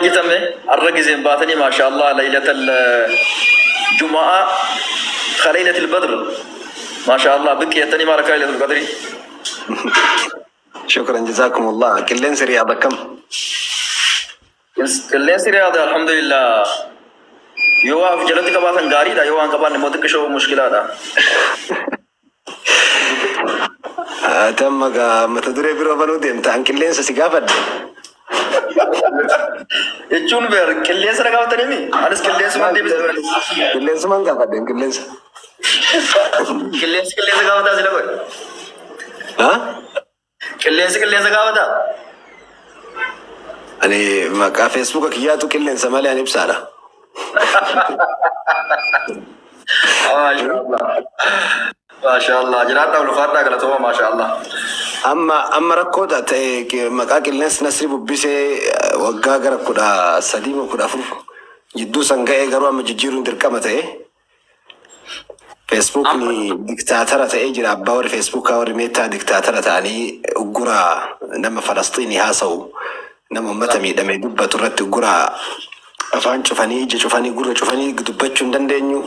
Jirtame har'a gizeen baatanii, maasha Allah, laylatal jumaa ka laylatil badr, maasha Allah, biqqi jettanii maal akka laylatul qadri. Shukran, jazakumullah. Qilleensi Riyaad akkam? Qilleensi Riyaad alhamdulillah, yoo waa of jalatti qabaatan gaariidha, yoo waan qabaanne immoo xiqqishoo mushkilaadha. Ati amma gaa mata duree biroo banuu deemta. An qilleensa si gaafadhe. Jechuun beer qilleensa na gaafatanii mi? Anis qilleensumaan deebise. Qilleensumaan gaafadhe qilleensa. Qilleensi qilleensa gaafataa sila godhe. Ha? Qilleensi qilleensa gaafataa? Ani maqaa Feesbuuka kiyyaatu qilleensa malee ani ibsaadha. Maasha Allah. Maasha Allah. Jiraadhaa, ulfaadhaa, galatooma, maasha Allah. Amma rakkoodha ta'e maqaa qilleensi Nasri bubbisee waggaa gara 13 moo 14 jidduu san ga'ee, garuu amma jijjiiruun dirqama ta'e. Feesbuukni diktaatara ta'ee jira. Abbaa warri Feesbuukaa, warri Meetaa diktaatara ta'anii uggura nama Falasxiinii haasa'u, nama uummata miidhame dubbatu irratti uggura, afaan cufanii, ija cufanii, gurra cufanii, dubbachuu hin dandeenyu.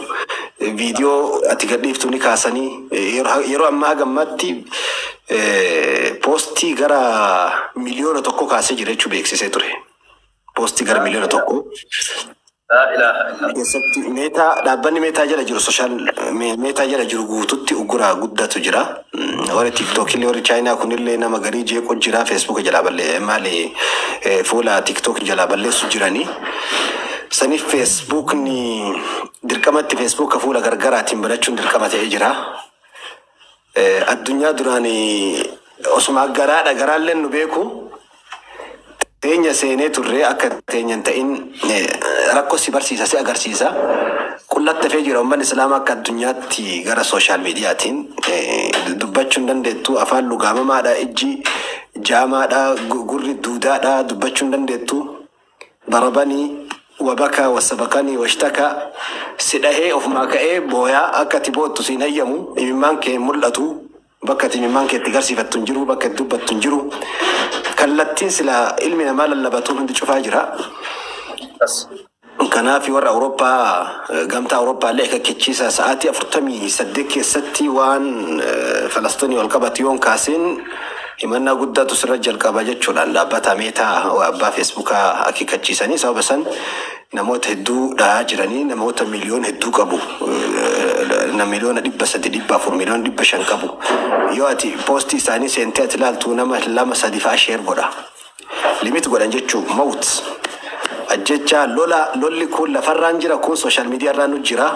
Viidiyoo ati gadhiiftu ni kaasanii yeroo ammaa hagammaatti poostii gara 1 miliyoona kaasee jira jechuu beeksisee ture. Poostii gara 1 miliyoona. Laa ilaaha illallah. Keessatti Meetaa, dhaabbanni Meetaa jala jiru, social Meetaa jala jiru guututti uggura guddatu jira. Warri Tiiktookillee, warri Chaayinaa kunillee nama garii jeequ jira. Feesbuuka jalaa ballee maali, fuula Tiiktook jalaa balleessu jiranii. Saniif Feesbuukni dirqamatti Feesbuuka fuula gargaraatiin banachuun dirqama ta'ee jira. Addunyaa duraan osuma garaadha garaalleen nu beeku teenya seenee turre akka teenya hin ta'in rakkoo si barsiisa, si agarsiisa. Qullatti hafee jira uummanni Islaamaa akka addunyaatti gara social miidiyaatiin dubbachuu hin dandeettu, afaan lugaamamaadha, ijji jaamaadha, gurri duudaadha, dubbachuu hin dandeettu. Darabanii wabaka wasabaqanii washtaka, si dhahee ofumaa ka'ee booyaa, akka ati boottu siin hayyamu, imimmaan kee hin mul'atu, bakka ati imimmaan kee itti garsiifattu hin jiru, bakka itti dubbattu hin jiru. Kallattiin sila ilmi namaa lallabatu hundi cufaa jira. As. Kanaaf warra Awurooppaa, gamtaa Awurooppaa illee akeekkachiisa sa'aatii 48 keessatti waan Falasxiinii wal qabatu yoon kaasin himannaa guddaatu sirra jalqaba jechuudhaan dhaabbata Meetaa abbaa Feesbuukaa akeekkachiisanii, sababa san namoota hedduu dhahaa jiranii, namoota miliyoona hedduu qabu. 300 miliyoona, 400, 500 miliyoona qabu. Yoo ati poostii isaanii seentee ati ilaaltu nama lama sadi fa'aa share godha. Limit godhan jechuu mawut. Ajjecha lola, lolli kun lafarraan jira, kun social miidiyaa irraan nu jira.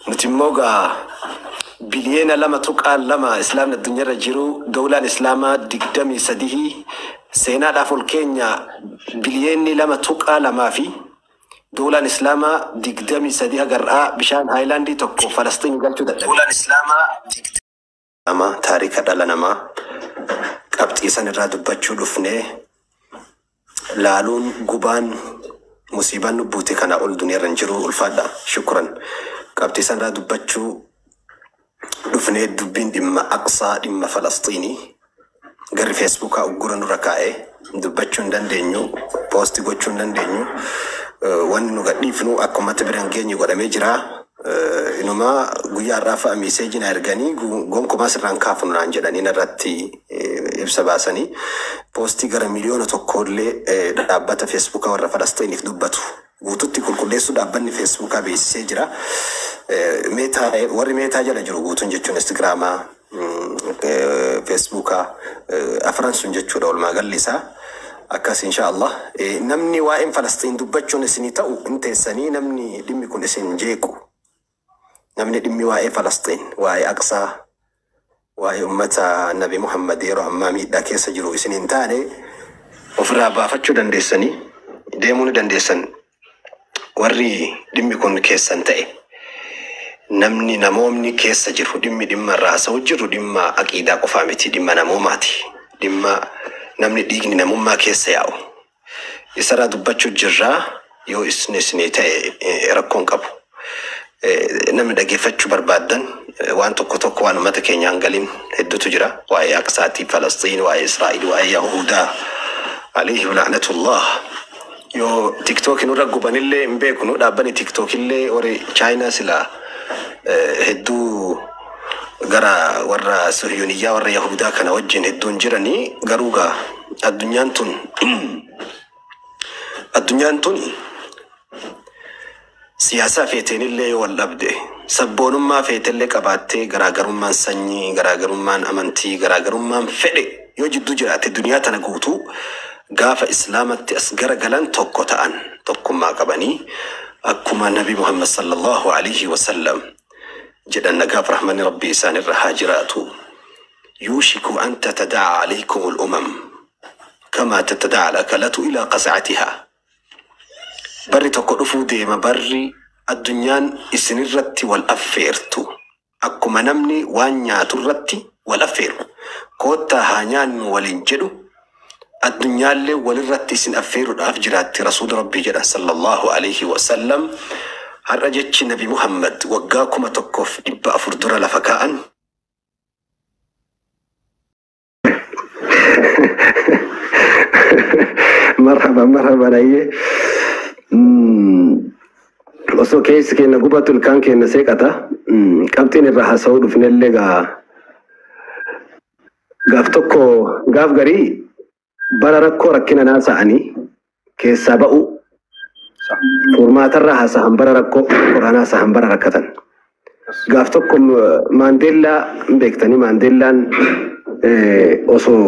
Nuti immoo gaa 2.2 biliyeena islaamni addunyaarra jiru, dawlaan islaamaa 23, seenaadhaaf ol keenya 2.2 biliyeena fi dawlaan islaamaa 23 hagar'aa bishaan haayilaandii tokko Falastiin galchuu dadhabe. Dawlaan islaamaa 20 taarika dhala namaa qabxii san irraa dubbachuu dhufnee laaluun gubaan musiibaan nu buute kana ol duniyaarra hin jiru, ulfaadha, shukran. Qabxii san irraa dubbachuu dhufnee, dubbiin dhimma Aqsaa, dhimma Falastiinii, garri Feesbuukaa uggura nurra kaa'ee dubbachuu hin dandeenyu, poosti gochuu hin dandeenyu, wanni nu gadhiifnu akka uummata bira hin geenye godhamee jira. Inumaa guyyaa har'aa fa'a miiseejii na erganii gonkumaa sirraan kaafnu naan jedhanii narratti ibsa baasanii, poostii gara 1 miliyoona illee dhaabbata Feesbuukaa warra Falastiiniif dubbatu guututti qulqulleessuu dhaabbanni Feesbuukaa beeksisee jira. Meetaa, warri Meetaa jala jiru guutuun jechuun Instagraamaa, Feesbuukaa afran sun jechuudha walumaa galli isaa. Akkas insha Allah. Namni waa'een Falastiin dubbachuun isinii ta'u hin teessanii, namni dhimmi kun isin jeequ. Namni dhimmi waa'ee Falastiin, waa'ee Aqsaa, waa'ee ummata Nabi Muhammad yeroo ammaa miidhaa keessa jiru isin hin taane ofirraa baafachuu dandeessanii deemuu ni dandeessan. Warri dhimmi kun keessan ta'e, namni namoomni keessa jiru, dhimmi dhimma irraa haasa'u jiru dhimma aqiidaa qofaa miti, dhimma namoomaati. Dhimma namni dhiigni namummaa keessa yaa'u. Isarraa dubbachuu jirraa, yoo isin isinii ta'e rakkoon qabu. Namni dhageeffachuu barbaaddan waan tokko tokko, waan uummata keenyaan galin hedduutu jira. Waa'ee Aqsaatii, Falastiin, waa'ee Israa'il, waa'ee Yahudaa. Alayhim la'natullah. Yoo TikTok nurra gubanillee hin beeknu, dhaabbanni TikTok illee warri Chaayinaa silaa hedduu gara warra Suhiyuniyyaa, warra Yahudaa kana wajjin hedduun jiranii. Garuu gaa addunyaan tun siyaasaa feeteenillee yoo wal dhabde, sabboonummaa feetellee qabaattee, garaagarummaan sanyii, garaagarummaan amantii, garaagarummaan fedhe yoo jidduu jiraate, duniyaa tana guutuu gaafa Islaamatti as garagalan tokko ta'an, tokkummaa qabanii, akkuma Nabi Muhammad sallallahu alaihi wasallam jedhan, nagaaf rahmanni Rabbii isaan irra haa jiraatu: "يوشك أن تتداعى عليكم الأمم كما تتداعى الأكلة إلى قصعتها." Barri tokko dhufuu deema, barri addunyaan isinirratti wal affeertu akkuma namni waan nyaatu irratti wal affeeru, "Koottaa haa nyaannu" waliin jedhu, addunyaallee walirratti isin affeeruudhaaf jiraatti, Rasuula Rabbii jedhan sallallahu alaihi wasallam. Har'a jechi Nabi Muhammad waggaa 1400 dura lafa kaa'an Marhaba, marhaba, ayyee. Osoo keessi keenya gubatu ilkaan keenya seeqata. Qabxiin irraa haasa'uu dhufnellee gaa gaaf tokko, gaaf garii bara rakkoo rakkina naasa'anii keessaa ba'u furmaatarraa haasa'an, bara rakkoo qoraanaa haasa'an, bara rakkatan. Gaaf tokko Maandeellaa hin beektanii, Maandeellaan osoo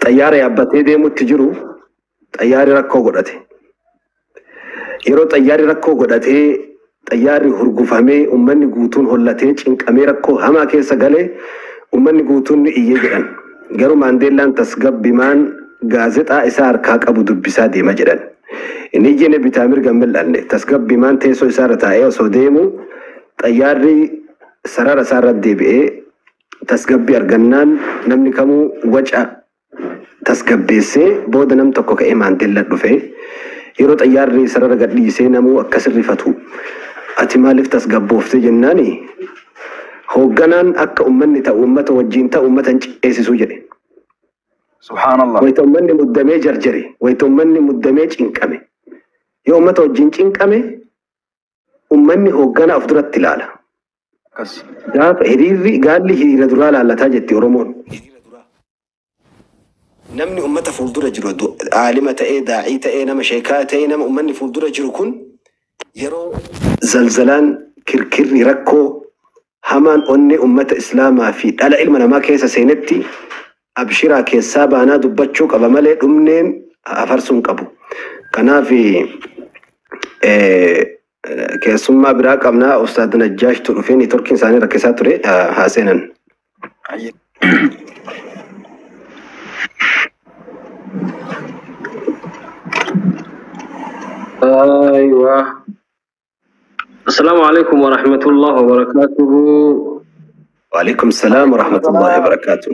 xayyaara yaabbatee deemutti jiru xayyaarri rakkoo godhate. Yeroo xayyaarri rakkoo godhatee, xayyaarri hurgufamee, uummanni guutuun hollatee, cinqamee, rakkoo hamaa keessa galee, uummanni guutuun ni iyyee jedhan. Garuu Maandeellaan tasgabbimaan gaazexaa isaa harkaa qabu dubbisaa deema jedhan. Inni iyyine, bitaa mirga hin mil'anne, tasgabbimaan teessoo isaarra taa'ee osoo deemu xayyaarri sarara isaarra deebi'ee tasgabbii argannaan, namni kamuu waca tasgabbeessee, booda nam tokko ka'ee Maandeellaa dhufe. Yeroo xayyaarri sarara gadhiisee namuu akkas rifatu, "Ati maaliif tasgabbooftee?" jennaani, "Hoogganaan akka uummanni ta'u, uummata wajjin ta'u, uummata hin ceesisuu" jedhe. Subhaanallah. Wayita uummanni muddamee jarjare, wayita uummanni muddamee cinqame, yoo uummata wajjin cinqame, uummanni hoogganaa of duratti ilaala. Akkas. Gaafa hiriirri, gaalli hiriira duraa laallataa jetti Oromoon. Namni uummata fuuldura jiru, aalima ta'ee, daa'ii ta'ee, nama sheekaa ta'ee, nama uummanni fuuldura jiru kun yeroo zalzalaan, kirkirri, rakkoo hamaan onnee uummata Islaamaa fi dhala ilma namaa keessa seenetti, abshiraa keessaa baanaa dubbachuu qaba malee dhumneen afarsuu hin qabu. Kanaaf keessummaa biraa qabnaa, Ustaad Najjaashtu dhufee networkiin isaanii rakkisaa ture, haa seenan. Ayyee. أيوة، السلام عليكم ورحمة الله وبركاته. وعليكم السلام ورحمة الله وبركاته.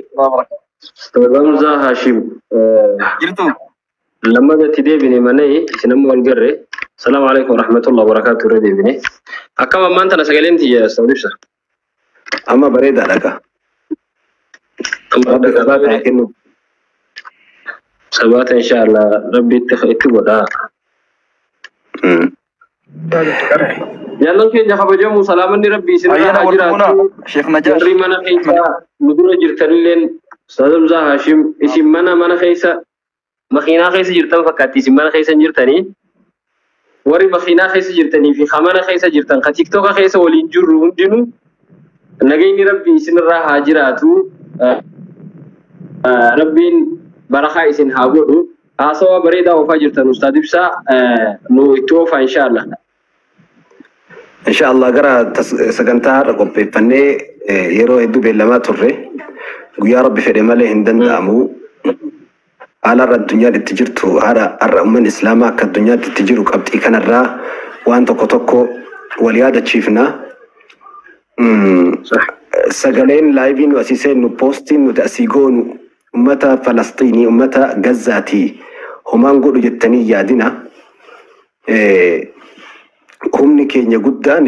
أستاذ حمزة هاشم. Jirtu? Lammata deebine malee isin ammoo wal garre. السلام عليكم ورحمة الله وبركاته irra deebine. Akkam ammaan tana sagaleen tiyya, Ustaad Ibsa? Amma bareedaadha kaa. Amma Rabbi sabaata haa kennu. Sabaata inshallah Rabbi itti godhaa. Jaallan keenya kabajamu, salaamanni Rabbi isin irraa Ayyaana haa wal fuunaa. jiraatu. Sheekh Najaash. Warri mana keessa nu dura jirtanilleen, Ustaad Hamzaa Hashim, isin mana keessa, makiinaa keessa jirtan fakkaatti, isin mana keessa hin jirtanii. Warri makiinaa keessa jirtanii fi ka mana keessa jirtan, ka TikToka keessa waliin jirru hundinuu, nageenyi Rabbi isinirraa haa jiraatu. Rabbiin barakaa isin haa godhu. Haasawaa bareedaa oofaa jirtan, Ustaad Ibsaa, nu itti oofaa inshallah. Inshallah gara sagantaa har'a qopheeffannee yeroo hedduu beellamaa turre, guyyaa Rabbi fedhe malee hin danda'amu. Haala har'a addunyaan itti jirtu, haala har'a uummanni Islaamaa akka addunyaatti itti jiru, qabxii kanarraa waan tokko tokko wal yaadachiifna. Sagaleen live nu asii seennu, postiin nuti asii goonu ummata Falastiinii, ummata Gazaatii homaan godhu jettanii yaadina. Humni keenya guddaan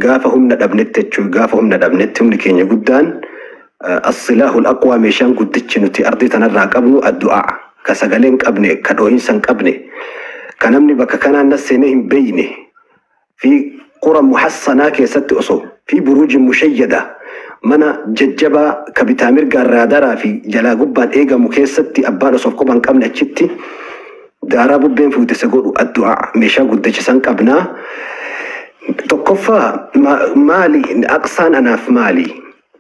gaafa humna dhabnetti jechuudha. Gaafa humna dhabnetti humni keenya guddaan, السلاح الأقوى, meeshaan guddichi nuti ardii tanarraa qabnu addu'aa. Ka sagalee hin qabne, ka dhoohinsa hin qabne, ka namni bakka kanaan nas seenee hin beeyne, fi qura muhassanaa keessatti osoo fi buruuji mushayyada, mana jajjabaa ka bitaa mirgaan raadaraa fi jalaa gubbaan eegamu keessatti, abbaan osoo quba hin qabne achitti daaraa bubbeen fuute isa godhu, addu'aa meeshaa guddicha san qabnaa. Tokkoffaa, maali Aqsaan anaaf? Maali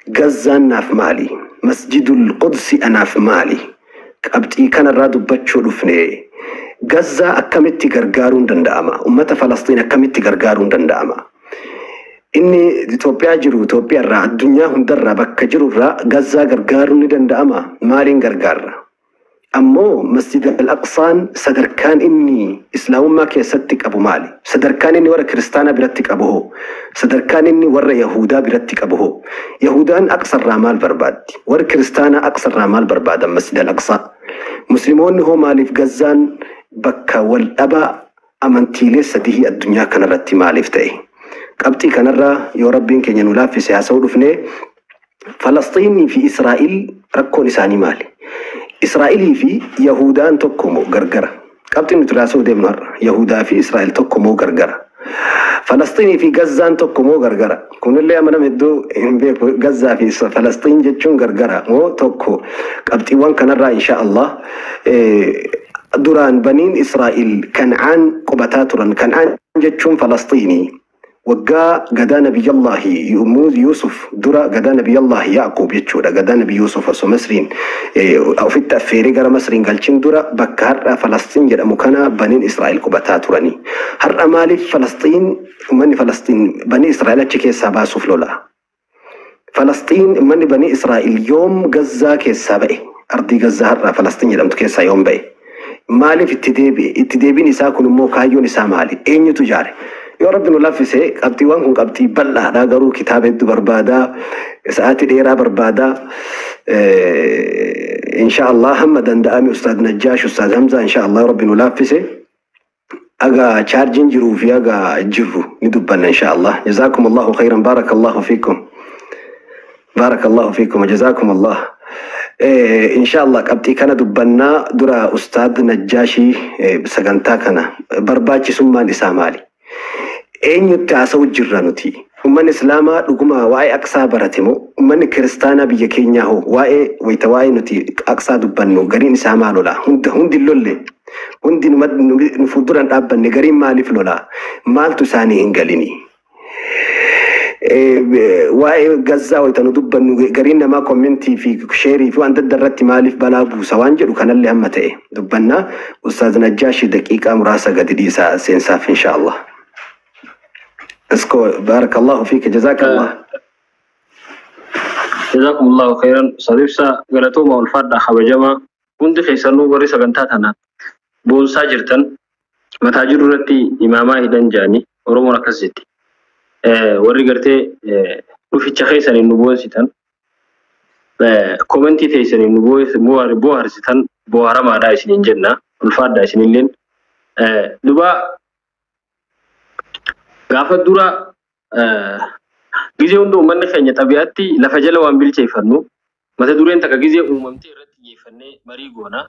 Gazzaan naaf? Maali Masjidul Qudsi anaaf? Maali? Qabxii kanarraa dubbachuu dhufne. Gazzaa akkamitti gargaaruun danda'ama? Ummata Falastiin akkamitti gargaaruun danda'ama? Inni Itoophiyaa jiru Itoophiyaa irraa, addunyaa hundarraa, bakka jirurraa Gazzaa gargaaruun ni danda'ama. Maaliin gargaarra? Ammoo Masjid al-Aqsaan sadarkaan inni islaamummaa keessatti qabu maali? Sadarkaan inni warra kiristaanaa biratti qabu hoo? Sadarkaan inni warra Yahudaa biratti qabu hoo? Yahudaan Aqsarraa maal barbaaddi? Warri kiristaanaa Aqsarraa maal barbaadan, Masjid al-Aqsaa? Musliimoonni hoo maaliif Gazzaan bakka wal dhabaa amantiilee sadihii addunyaa kanarratti maaliif ta'e? Qabxii kanarraa yoo Rabbiin keenya nu laaffise haasa'uu dhufnee. Falasxiinii fi Israa'il rakkoon isaanii maali? Israa'ilii fi Yahudaan tokko moo gargara? Qabxiin nuti haasa'uu deemnu har'a Yahudaa fi Israa'il tokko moo gargara? Falasxiinii fi Gazzaan tokko moo gargara? Kunillee amma nama hedduu hin beeku. Gazzaa fi Falasxiin jechuun gargara moo tokko? Qabxiiwwan kanarraa insha Allah. Duraan baniin Israa'il Kan'aan qubataa turan. Kan'aan jechuun Falasxiinii. Waggaa gadaa Nabiyyallahi Yuusuf dura, gadaa Nabiyyallahi Yaaqub jechuudha. Gadaa Nabi Yuusuf osoo Masriin ofitti affeeree gara Masriin galchin dura, bakka har'a Falasxiin jedhamu kana baniin Israa'el qubataa turani. Har'a maaliif Falasxiin, uummanni Falasxiin banii Israa'el achi keessaa baasuuf lola? Falasxiin, uummanni banii Israa'el yoom Gazzaa keessaa ba'e? Ardii Gazzaa har'a Falasxiin jedhamtu keessaa yoom ba'e? Maaliif itti deebi'e? Itti deebiin isaa kun immoo kaayyoon isaa maali? Eenyutu ijaare? Yoo Rabbi nu laaffise, qabxiiwwan kun qabxii bal'aadha, garuu kitaaba hedduu barbaada, sa'aatii dheeraa barbaada. Insha Allah hamma danda'ame Ustaad Najjaash, Ustaad Hamza, insha Allah Rabbi nu laaffise, aga chaarjiin jiruu fi aga jirru ni dubbanna insha Allah. Jazaakum Allahu khayran, barakallahu fiikum. Barakallahu fiikum, jazaakum Allah. Insha Allah qabxii kana dubbannaa. Dura Ustaad Najjaashii, sagantaa kana barbaachisummaan isaa maali? Eenyutti haasa'u jirra nuti? Uummanni Islaamaa dhuguma waa'ee Aqsaa barate moo? Uummanni kiristaanaa biyya keenyaa hoo waa'ee wayita waa'ee nuti Aqsaa dubbannu gariin isaa maal lola? Hunda hundi hin lolle. Hundi nu fuuldura hin dhaabbanne. Gariin maaliif lola? Maaltu isaanii hin galini? Waa'ee Gazzaa wayita nu dubbannu gariin namaa commentii fi shareii fi waan adda irratti maaliif balaa buusa waan jedhu kanallee hamma ta'e dubbannaa. Ustaaz Najjaashi, daqiiqaa muraasa gadi dhiisaa seensaaf insha Allah. Iskoo, barakallahu fiika, jazakallah. Jazakum Allahu khairan. Ustaz Ibsa, galatooma, ulfaadhaa, kabajamaa. Hundi keessanuu warri sagantaa tana boonsaa jirtan, mataa jiru irratti imaamaa hidhan jaanii Oromoon akkas jetti. Warri gartee dhuficha keessaniin nu boonsitan, commentii teessaniin nu bohaarsitan, bohaaramaadhaa isiniin jenna. Ulfaadhaa isinilleen. Duba gaafa dura gizee hunda uummanni keenya xabi'aatti lafa jala waan bilcheeffannu, mata dureen takka gizee uumamtee irratti xiyyeeffannee marii goona.